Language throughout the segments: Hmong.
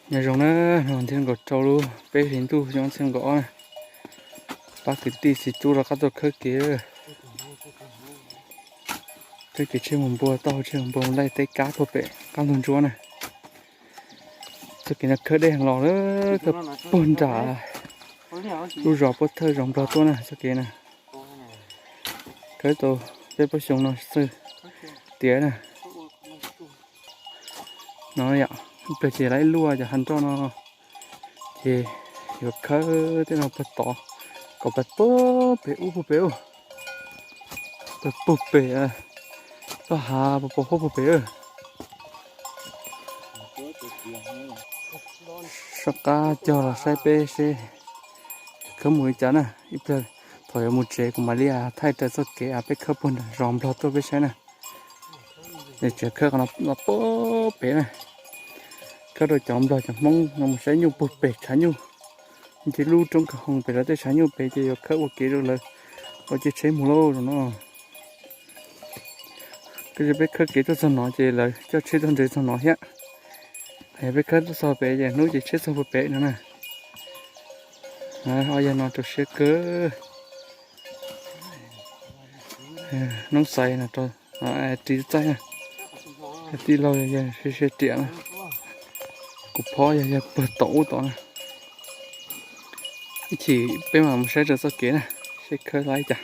Nyob zoo na, no thiab nkaum rau lub peb hlis ntuj xyoo ob txhiab nees nkaum ob na, pab kwv tij txiv tub rov qab tuaj khawb kev. Khawb kev tsheb mus npua, taub hau tsheb mus npua, mus laij teb kab puag pem qab ntug ntsuab na. Txoj kev no khawb deb heev los lawm, khawb puag nram lub zos Puab Thawj zos Nplog tuaj na, txoj kev na. Khawb tau peb plaub xyoos no xwb tiav na. No yom, ib pliag ces lawv luaj cov hav nroj no, ces yuav khawb tej no puag tod, kom pais puag pem ub, puag pem ub, pais puag pem, toj hav pos pos huab puag pem. Soj qab cog los saib peb seb khawb mus li cas na. Ib pliag thaum yuav mus tsev kuv mam li thaij raws txoj kev peb khawb puag nram zos Nplog tuaj peb saib na. Es tseem khawb qhov no puag pem na, khawb rau cov Nplog cov Hmoob no mus saib nyuj puag pem tshav nyuj. Nce lub roob Kawg Hoo pem lawv tej tshav nyuj pem ces yuav khawb ua kev rau lawv ua caij tsheb mus lauj no. Koj, peb khawb kev tuaj txog no ces lawv coj tsheb tuaj nres txog no thiab. Peb khawb tuaj txog pem ces hnub ces tsheb txog puag pem no na. Ob yawg no rau siab kawg. Noob Xais no rau ris txaij na. Tij laug yog siab siab riam na. Kuv phob yog yog puag tom ub tod na. Ib chim peb mam mus saib rau txoj kev na, seb khawb li cas.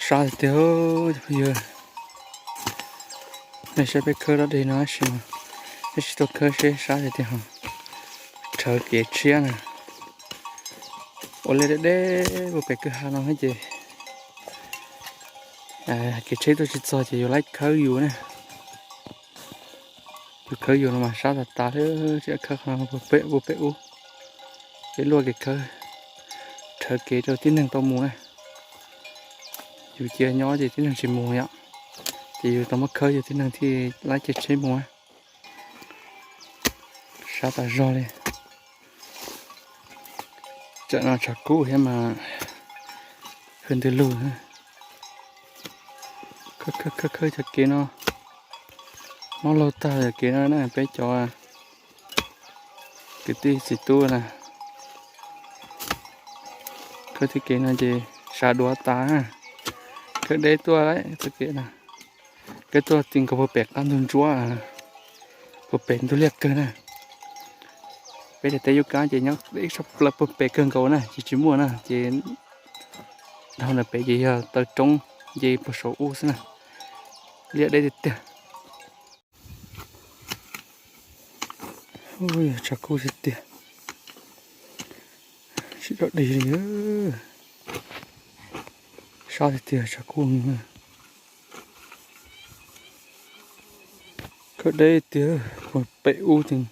Sab tiag tiag, nej saib peb khawb dab deg no tab sis mas peb tsis tuaj khawb seb sab tiag tiag. Rhawv kev tshiab na, ua liaj deb deb puag pem kwj ha no ces kev tsheb tuaj tsis txog ces yus laib khawb yus na. Yus khawb yus no mas sab tas tas li, tsis khawb qhov no puag pem ub, peb luaj kev khawb, rhawv kev rau tib neeg tau mus na. Yus cia nyob ces tib neeg tsis mus yom, ces yus tau muab khawb yus tib neeg thiaj laib caij tsheb mus na. Sab tas zog li. Tsam no tshav kub thiab mas hwj ntws lug. Khawb khawb cov kev no, mob laug tag cov kev no na peb cov kwv tij txiv tub na. Khawb txoj kev no ces sab duav tas, khawb deb tuaj lawm txoj kev no. Khawb tuaj ti nkaus puag pem qab ntug ntsuab, puag pem ntug liaj kawg na. Peb daim teb yub kab ces nyob ib sab plaws puag pem kawg nkaus na, ces tsis muaj na, ces dhau ntawm pem ces yog taw roob nce puag saum ub xwb na. Liaj deb tiag tiag. Tshav kub tiag tiag, tsis dog dig li. Sab tiag tiag, tshav kub. Khawb deb tiag, puag pem ub tiag.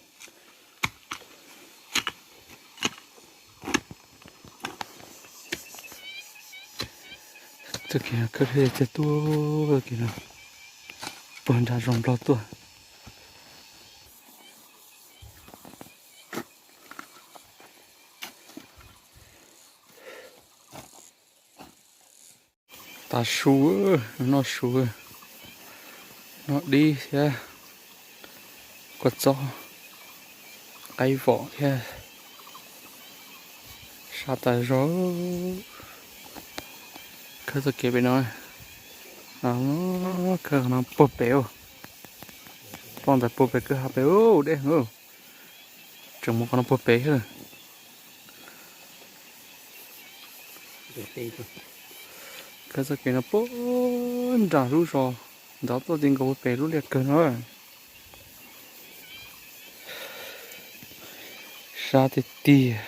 Txoj kev khawb deb tiag tuaj, txoj kev no puag nram zos Nplog tuaj. Tav su, noj su, noj dib thiab kua txob, qaib vom thiab. Sab tas zog. Khawb txoj kev pem no, khawb qhov no puag pem, ploj ntawm puag pem kwj ha pem ub deb. Tseem mus qhov no puag pem thiab. Khawb txoj kev no puag nram lub zos ntawd tuaj ti nkaus puag pem lub liaj kawg no. Sab tiag tiag,